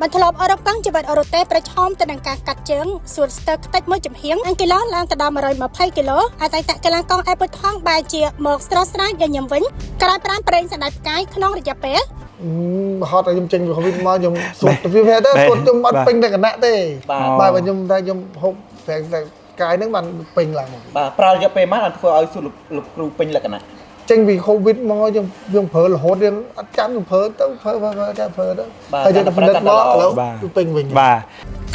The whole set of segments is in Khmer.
បានធ្លាប់អរកង់ជីវិតអរទេប្រឈមទៅនឹងការកាត់ជើងសួតស្ទើរខ្ទេចមួយចំហៀងអង្គគីឡូឡើងទៅដល់120គីឡូអតីតកីឡាករអេពូថងបែរជាមកស្រស់ស្រាយញញឹមវិញក្រោយប្រាំប្រេងសណ្តែកផ្កាយក្នុងរយៈពេល ហត់ឲ្យខ្ញុំចេញពីកូវីដមកខ្ញុំសួតទៅវាទៅសួតខ្ញុំអត់ពេញតែគណៈទេបាទបើខ្ញុំថាខ្ញុំហូបប្រេងតែកាយហ្នឹងបានពេញឡើងមក បាទប្រើរយៈពេលប៉ុន្មានបានធ្វើឲ្យសួតលោកគ្រូពេញលក្ខណៈ ចេញពីកូវីដមកយើងយើងប្រើរហូតយើងអត់ចាំយើងប្រើទៅប្រើប្រើទៅប្រើទៅហើយយើងទៅផលិតមកឥឡូវពេញវិញ បាទ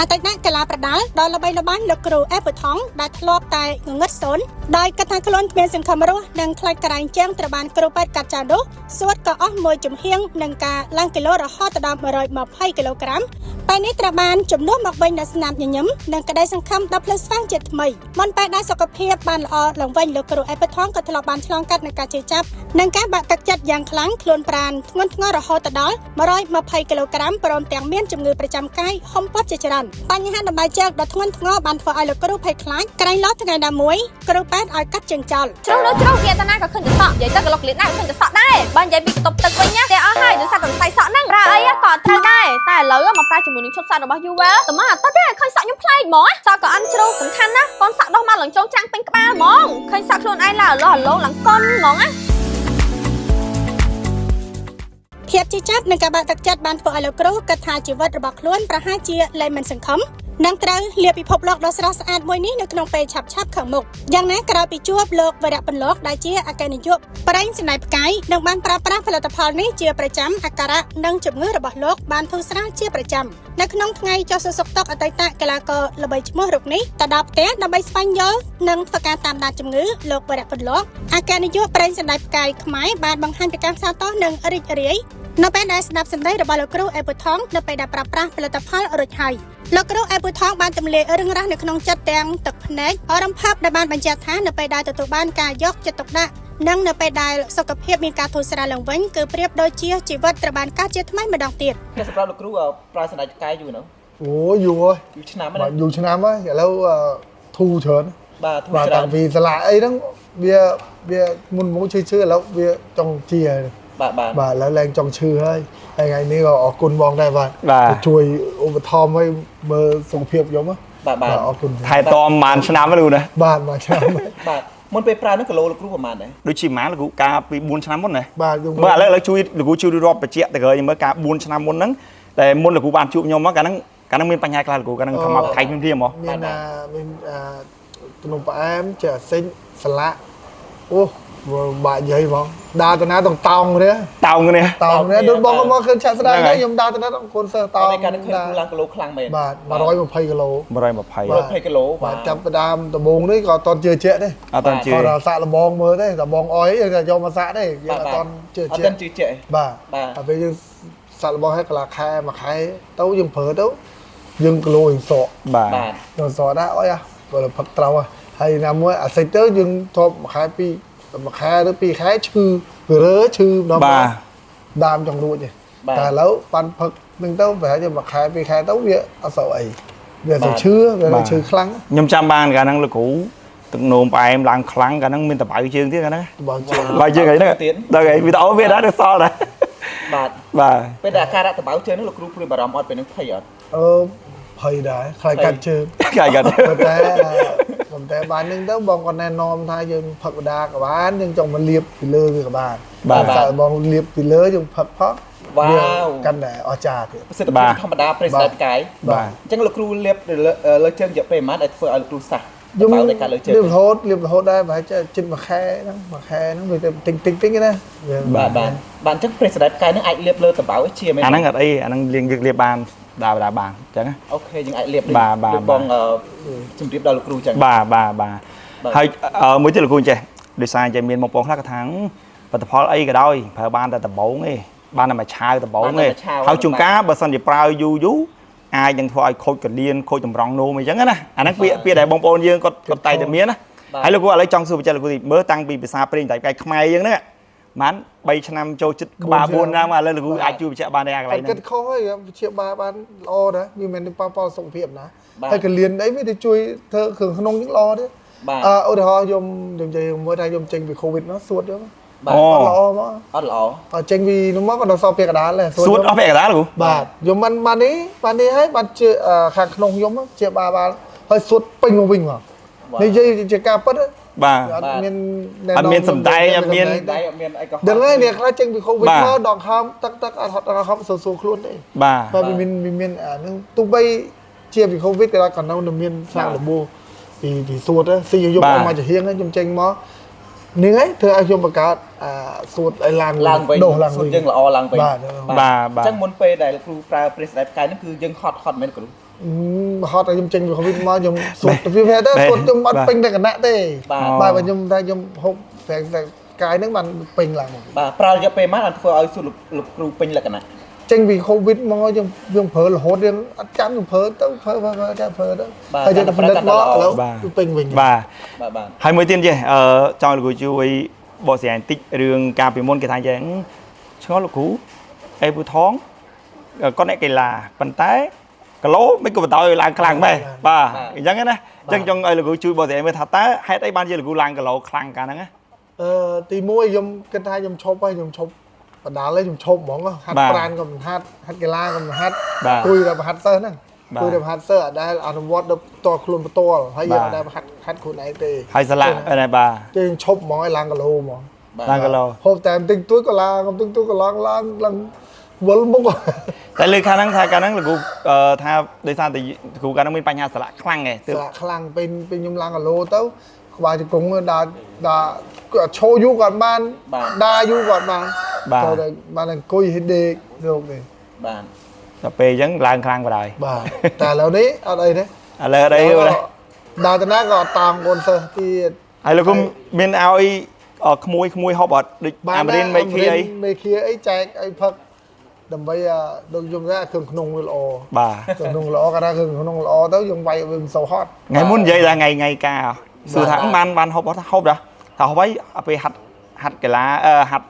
អតីតកីឡាប្រដាល់ដ៏ល្បីល្បាញលោកគ្រូអេពូថងដែលធ្លាប់តែងងឹតសូន្យដោយគិតថាខ្លួនគ្មានសង្ឃឹមរស់និងខ្លាចក្រែងជាងត្រូវបានគ្រូពេទ្យកាត់ចោលនោះសួតក៏អស់មួយចំហៀងនឹងការឡើងគីឡូរហូតដល់120គីឡូក្រាមពេលនេះត្រូវបានជំនួសមកវិញដោយស្នាមញញឹមនិងក្តីសង្ឃឹមដល់ភ្លឺស្វាងជាថ្មីមុនពេលដែលសុខភាពបានល្អឡើងវិញលោកគ្រូអេពូថងក៏ធ្លាប់បានឆ្លងកាត់នឹងការជេរចាប់និងការបាក់ទឹកចិត្តយ៉ាងខ្លាំងខ្លួនប្រាណធ្ងន់ធ្ងររហូតដល់120គីឡូក្រាមព្រមទាំងមានជំងឺប្រចាំកាយហុំព័ទ្ធជាច្រើនបញ្ហាដំបៅជើងដ៏ធ្ងន់ធ្ងរបានធ្វើឲ្យលោកគ្រូភ័យខ្លាចក្រែងលោថ្ងៃណាមួយគ្រូពេទ្យឲ្យកាត់ជើងចោល ជ្រុះនោះជ្រុះវាតាណាក៏ឃើញតែសក់និយាយទៅក៏លុកលៀតដែរឃើញតែសក់ដែរបើនិយាយពីបន្ទប់ទឹកវិញណាតែអស់ហើយដោយសារតែសរសៃសក់ហ្នឹងប្រើអីក៏អត់ត្រូវដែរតែឥឡូវមកប្រើជាមួយនឹងឈុតសក់របស់ Uwell តែមកអត់ទៅទេឃើញសក់ខ្ញុំប្លែកហ្មងសក់ក៏អន់ជ្រុះសំខាន់ណាកូនសក់ដុះមកឡើងចងច្រាំងពេញក្បាលហ្មងឃើញសក់ខ្លួនឯងឡើងលោះលោឡើងកុនហ្មងណា ភាពជឿចាប់និងការបាក់ទឹកចិត្តបានធ្វើឲ្យលោកគ្រូគិតថាជីវិតរបស់ខ្លួនប្រហែលជាលែងមិនសង្ឃឹមនិងត្រូវលាពិភពលោកដ៏ស្រស់ស្អាតមួយនេះនៅក្នុងពេលឆាប់ៗខាងមុខយ៉ាងណាក្រោយពីជួបលោកវរៈពន្លកដែលជាអគ្គនាយកប្រេងសណ្តែកផ្កាយនិងបានប្រើប្រាស់ផលិតផលនេះជាប្រចាំអាការៈនិងជំងឺរបស់លោកបានធូរស្រាលជាប្រចាំនៅក្នុងថ្ងៃចុះសួរសុខទុក្ខអតីតកីឡាករល្បីឈ្មោះរូបនេះទៅដល់ផ្ទះដើម្បីស្វែងយល់និងធ្វើការតាមដានជំងឺលោកវរៈពន្លកអគ្គនាយកប្រេងសណ្តែកផ្កាយខ្មែរបានបង្ហាញពីការសាទរនិងរីករាយនៅពេលដែលស្ដាប់សម្ដីរបស់លោកគ្រូអេពូថងនៅពេលដែលប្រើប្រាស់ផលិតផលរួចហើយលោកគ្រូអេពូថងបានទម្លាយរឿងរ៉ាវនៅក្នុងចិត្តទាំងទឹកភ្នែកអរំភើបដែលបានបញ្ជាក់ថានៅពេលដែលទទួលបានការយកចិត្តទុកដាក់និងនៅពេលដែលសុខភាពមានការធូរស្រាលឡើងវិញគឺប្រៀបដូចជាជីវិតត្រូវបានកើតជាថ្មីម្ដងទៀត តែសម្រាប់លោកគ្រូប្រើសណ្តែកផ្កាយយូរនៅ អូយូរហើយ យូរឆ្នាំណា បាទយូរឆ្នាំហើយឥឡូវធូរច្រើន បាទធូរ បាទ ច្រើន តាំងពីសាលាអីហ្នឹងវាវាមុនមកឈឺឈឺឥឡូវវាចង់ជាហើយ បាទបាទ បាទឥឡូវឡើងចង់ឈឺហើយហើយថ្ងៃនេះក៏អរគុណបងដែរបាទ បាទ ជួយឧបត្ថម្ភឲ្យមើលសុខភាពខ្ញុំណា បាទបាទ អរគុណ ថែទាំប្រហែលឆ្នាំហ្នឹងលោកណា បាទមួយឆ្នាំហើយ បាទមុនពេលប្រើហ្នឹងគីឡូលោកគ្រូប្រហែលដែរ ដូចជាប្រហែលលោកគ្រូកាលពី4ឆ្នាំមុនណា បាទខ្ញុំ មើលឥឡូវឥឡូវជួយលោកគ្រូជួយរាប់បញ្ជាក់ទៅក្រោយមើលកាល4ឆ្នាំមុនហ្នឹងតែមុនលោកគ្រូបានជួបខ្ញុំមកកាលហ្នឹងកាលហ្នឹងមានបញ្ហាខ្លះលោកគ្រូកាលហ្នឹងខំមកថៃភ្លាមៗហ្មង មានអាមានអាទំនំផ្អែមចេះអាសិញស្លាកអូបាក់និយាយហ្មងដើរទៅណាតងតោងនេះ តោងគ្នា តោងនេះដូចបងក៏មកឃើញឆាក់ស្ដាយដែរខ្ញុំដើរទៅណាតងកូនសិស្សតោង តោកាលហ្នឹងឃើញគ្រូឡើងគីឡូខ្លាំងមែន បាទ120គីឡូ 120 120គីឡូ បាទចាប់ផ្ដើមដំបូងនេះក៏អត់តន់ជឿជាក់ទេ អត់តាន់ជឿ គាត់ថាសាក់លបងមើលទេតែបងអុយគេយកមកសាក់ទេយើងអត់តន់ជឿ អត់ ជាក់ ទាន់ជឿជាក់ បាទ បាទ តែពេលយើងសាក់លបងឲ្យកន្លះខែមួយខែទៅយើងប្រើទៅយើងគីឡូយើងសក់ បាទ បាទ យើងសក់ដែរអុយអាបើផឹកត្រូវហើយណាមួយអាសិចទៅយើងធ្លាប់មួយខែពីរមួយខែទៅពីរខែឈឺវារើឈឺម្ដង បាទ ដើមចង់រួចទេ បាទ តែឥឡូវបានផឹកនឹងទៅប្រហែលជាមួយខែពីរខែទៅវាអត់សូវអីវាអត់សូវឈឺវា បាទ ឈឺខ្លាំង ខ្ញុំចាំបានកាលហ្នឹងលោកគ្រូទឹកនោមផ្អែមឡើងខ្លាំងកាលហ្នឹងមានតបៅជើងទៀតកាលហ្នឹង បងជឿ បៅជើងអីហ្នឹង ទៀត ដល់ហើយវីដេអូវាដែរដល់សល់ដែរ បាទ បាទ ពេលដែលអាការៈតបៅជើងហ្នឹងលោកគ្រូព្រួយបារម្ភអត់ពេលហ្នឹងភ័យអត់ អឺភ័យដែរខ្លាចកាត់ជើង កាយកាត់ ប៉ុន្តែប៉ុន្តែបាននឹងទៅបងគាត់ណែនាំថាយើងផឹកបដាក៏បានយើងចង់មកលាបពីលើវាក៏បាន បាទ តែបងលាបពីលើយើងផឹកផង វ៉ាវ កាន់តែអស្ចារ្យទៀត ប្រសិទ្ធភាពធម្មតាប្រេសតែផ្កាយ បាទ អញ្ចឹងលោកគ្រូលាបលើជើងរយៈពេលប៉ុន្មានដែលធ្វើឲ្យលោកគ្រូសះ យើង តបៅនៃការលើជើង លាបរហូតលាបរហូតដែរប្រហែលជាជិតមួយខែហ្នឹងមួយខែហ្នឹងវាទៅតិចតិចតិចណាវា បាទបាទបាទអញ្ចឹងប្រេសតែផ្កាយហ្នឹងអាចលាបលើតបៅជាមែន អាហ្នឹងអត់អីអាហ្នឹងលៀងយើងលាបបានដើរដើរបានអញ្ចឹងណា អូខេយើងអាចលាបដូច បាទបាទ ដូចបងជំរាបដល់លោកគ្រូអញ្ចឹង បាទបាទបាទ បាទ ហើយមួយទៀតលោកគ្រូចេះដោយសារចេះមានបងប្អូនខ្លះគាត់ថាផលិតផលអីក៏ដោយប្រើបានតែដំបងទេបានតែមួយឆាវដំបងទេហើយជួនកាលបើសិនជាប្រើយូរយូរអាចនឹងធ្វើឲ្យខូចកលៀនខូចតម្រង់នោមអីចឹងណាអាហ្នឹងពាក្យពាក្យដែលបងប្អូនយើងគាត់គាត់តែងតែមានណាហើយលោកគ្រូឥឡូវចង់សួរបញ្ជាក់លោកគ្រូតិចមើលតាំងពីភាសាព្រេងតែផ្កាយខ្មែរយើងហ្នឹងបាន3ឆ្នាំចូលចិត្តក្បាល4ឆ្នាំឥឡូវលោកគ្រូអាចជួយបញ្ជាក់បានទេអាកន្លែង គាត់ ហ្នឹង គិតខុសហើយព្យាបាលបានល្អដែរវាមិនមែនប៉ះពាល់សុខភាពណា បាទ ហើយកលៀនអីវាទៅជួយធ្វើគ្រឿងក្នុងហ្នឹងល្អទេ បាទ អឺឧទាហរណ៍ខ្ញុំខ្ញុំនិយាយមួយថាខ្ញុំចេញពី Covid មកសួតយក បាទ បាទ អូ អត់ល្អមក អត់ល្អ អត់ចេញពីនោះមកក៏ដល់សល់ពាក្យកណ្ដាលដែរ សួតអស់ពាក់កណ្ដាលគ្រូ បាទខ្ញុំមិនបាននេះបាននេះហើយបានជាខាងក្នុងខ្ញុំជាបាបាលហើយសួតពេញមកវិញមកនិយាយជាការពិត បាទ អត់មាន អត់មានសំដែងអត់មាន ដៃអត់មានអីក៏ ដឹងហើយអ្នកខ្លះចេញពីកូវីដ បាទ មកដងខំទឹកទឹកអត់ហត់ដងខំសួរសួរខ្លួនទេ បាទ បើវាមានវាមានអានឹងទោះបីជាពីកូវីដក៏ដោយក៏នៅតែមានស្លាករបួសពីពីសួតហ្នឹងស៊ីយក បាទ មកចំហៀងហ្នឹងខ្ញុំចេញមកនេះហើយធ្វើឲ្យខ្ញុំបង្កើតអាសួតឲ្យឡើង ឡើងវិញ ដុះឡើងវិញ សួតយើងល្អឡើងវិញ បាទ បាទបាទ អញ្ចឹងមុនពេលដែលគ្រូប្រើព្រះស្ដេចផ្កាយហ្នឹងគឺយើងហត់ហត់មែនគ្រូ ហត់ឲ្យខ្ញុំចេញពីកូវីដមកខ្ញុំសួតវាប្រហែលទៅសួតខ្ញុំអត់ពេញតែគណៈទេ បាទ បាទបើខ្ញុំថាខ្ញុំហូបប្រាំងតែកាយហ្នឹងបានពេញឡើងមក បាទប្រើរយៈពេលប៉ុន្មានបានធ្វើឲ្យសួតលោកគ្រូពេញលក្ខណៈ ចេញពីកូវីដមកខ្ញុំខ្ញុំប្រើរហូតយើងអត់ចាំខ្ញុំប្រើទៅប្រើប្រើប្រើចាំប្រើទៅ បាទ ហើយយើងទៅផលិតមកឥឡូវ បាទ វាពេញវិញ បាទ បាទបាទ ហើយមួយទៀតចេះអឺចង់ឲ្យលោកគ្រូជួយបកស្រាយបន្តិចរឿងកាលពីមុនគេថាយ៉ាងឆ្ងល់លោកគ្រូអេពូថងគាត់អ្នកកីឡាប៉ុន្តែគីឡូមិនក៏បន្តឲ្យឡើងខ្លាំងដែរបាទអញ្ចឹងណាអញ្ចឹងចង់ឲ្យលោកគ្រូជួយបកស្រាយមើលថាតើហេតុអីបានជាលោកគ្រូឡើងគីឡូខ្លាំងកាលហ្នឹងណា អឺទីមួយខ្ញុំគិតថាខ្ញុំឈប់ហើយខ្ញុំឈប់បណ្ដាលហើយខ្ញុំឈប់ហ្មងហាត់ បាទ ប្រានក៏មិនហាត់ហាត់កីឡាក៏មិនហាត់ បាទ គួយតែហាត់សិស្សហ្នឹង បាទ គួយតែហាត់សិស្សអត់ដែលអនុវត្តដល់ផ្ទាល់ខ្លួនផ្ទាល់ហើយយើង បាទ អត់ដែលហាត់ហាត់ខ្លួនឯងទេ ហើយស្លាក់ណាបាទ គេយើងឈប់ហ្មងឲ្យឡើងគីឡូហ្មង បាទ ឡើងគីឡូ ហូបតែបន្តិចតួចក៏ឡើងបន្តិចតួចក៏ឡើងឡើងឡើងវិលមុខ តែលើខាងហ្នឹងថាកាលហ្នឹងលោកគ្រូអឺថាដោយសារតែលោកគ្រូកាលហ្នឹងមានបញ្ហាស្លាក់ខ្លាំងឯងទើប ស្លាកខ្លាំងពេលពេលខ្ញុំឡើងគីឡូទៅក្បាលជង្គង់ដើរដើរគាត់ឈរយូរគាត់បានដើរយូរគាត់បាន បាទ ចូលតែបានអង្គុយហិដេកស្រុកនេះ បាទ ដល់ពេលអញ្ចឹងឡើងខ្លាំងបណ្ដោយ បាទតែឥឡូវនេះអត់អីទេ ឥឡូវអត់អីទេណា ដើរទៅណាក៏អត់តាមកូនសិស្សទៀត ហើយលោកគ្រូមានឲ្យអក្មួយក្មួយហូបអត់ដូចអាមេរិនមេឃីអី មេឃីអីចែកអីផឹកដើម្បីឲ្យដូចខ្ញុំថាគ្រឿងក្នុងវាល្អ បាទ គ្រឿងក្នុងល្អគាត់ថាគ្រឿងក្នុងល្អទៅយើងវាយវាមិនសូវហត់ ថ្ងៃមុននិយាយថាថ្ងៃថ្ងៃការសួរថាបានបានហូបអត់ថាហូបដែរថាហូបអីពេលហាត់ហាត់កីឡាអឺហាត់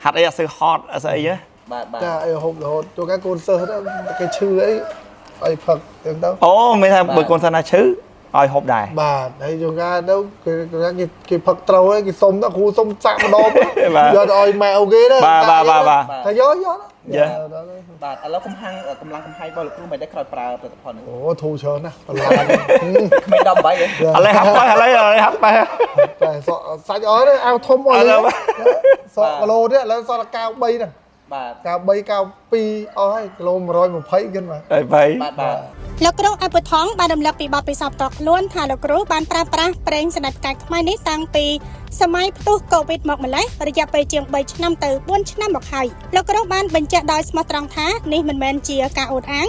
ហាត់អីអត់សូវហត់អត់សូវអីណា បាទបាទ ចាអីហូបរហូតជួនកាលកូនសិស្សទៅគេឈឺអីឲ្យផឹកចឹងទៅ អូមានថាបើកូនសិនណាឈឺឲ្យហូបដែរ បាទហើយជួនកាលទៅគេគេគេផឹកត្រូវហើយគេសុំទៅគ្រូសុំចាក់ម្ដងយកទៅឲ្យម៉ែអូខេទៅ បាទបាទបាទបាទ ថាយកយក យ៉ា បាទឥឡូវកំហាំងកម្លាំងកំហែងរបស់លោកគ្រូមិនได้ក្រោយប្រើផលិតផលហ្នឹង អូធូរច្រើនណាស់បន្លា ក្មេង18ហ៎ ឥឡូវហាប់បែឥឡូវឥឡូវហាប់បែ តែសក់សាច់អស់ទេអាវធំអស់ ឥឡូវ សក់គីឡូទេឥឡូវសក់ដល់93ហ្នឹង បាទ 93 92អស់ហើយគីឡូ120គិនបាទ អីបី បាទបាទ លោកគ្រូអពុថងបានរំលឹកពីបទពិសោធន៍ផ្ទាល់ខ្លួនថាលោកគ្រូបានប្រើប្រាស់ប្រេងសណ្តែកផ្កាយខ្មែរនេះតាំងពីសម័យផ្ទុះកូវីដមកម្លេះរយៈពេលជាង3ឆ្នាំទៅ4ឆ្នាំមកហើយលោកគ្រូបានបញ្ជាក់ដោយស្មោះត្រង់ថានេះមិនមែនជាការអួតអាង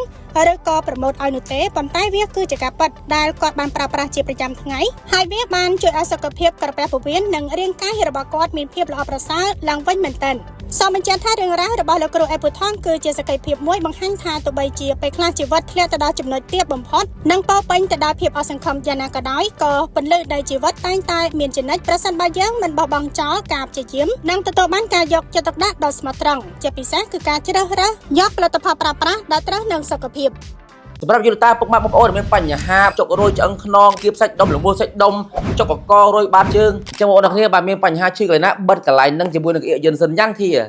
ឬក៏ប្រម៉ូទឲ្យនោះទេប៉ុន្តែវាគឺជាការពិតដែលគាត់បានប្រើប្រាស់ជាប្រចាំថ្ងៃហើយវាបានជួយឲ្យសុខភាពក្រពះពោះវៀននិងរាងកាយរបស់គាត់មានភាពល្អប្រសើរឡើងវិញមែនទែនសូមបញ្ជាក់ថារឿងរ៉ាវរបស់លោកគ្រូអេពូថងគឺជាសក្ខីភាពមួយបង្ហាញថាទោះបីជាពេលខ្លះជីវិតធ្លាក់ទៅដល់ចំណុចទាបបំផុតនិងពោរពេញទៅដោយភាពអសង្ឃឹមយ៉ាងណាក៏ដោយក៏ពន្លឺនៃជីវិតតែងតែមានចំណិចប្រសិនបើយើងមិនបោះបង់ចោលការព្យាយាមនិងទទួលបានការយកចិត្តទុកដាក់ដ៏ស្មោះត្រង់ជាពិសេសគឺការជ្រើសរើសយកផលិតផលប្រើប្រាស់ដែលត្រូវនឹងសុខភាព សម្រាប់យុវតាពុកម៉ាក់បងប្អូនដែលមានបញ្ហាចុករយឆ្អឹងខ្នងគៀបសាច់ដុំលមោះសាច់ដុំចុកកករយបាតជើងអញ្ចឹងបងប្អូនទាំងគ្នាបាទមានបញ្ហាឈឺកន្លែងណាបិទកន្លែងហ្នឹងជាមួយនឹងអៀកយិនសិនយ៉ាងធា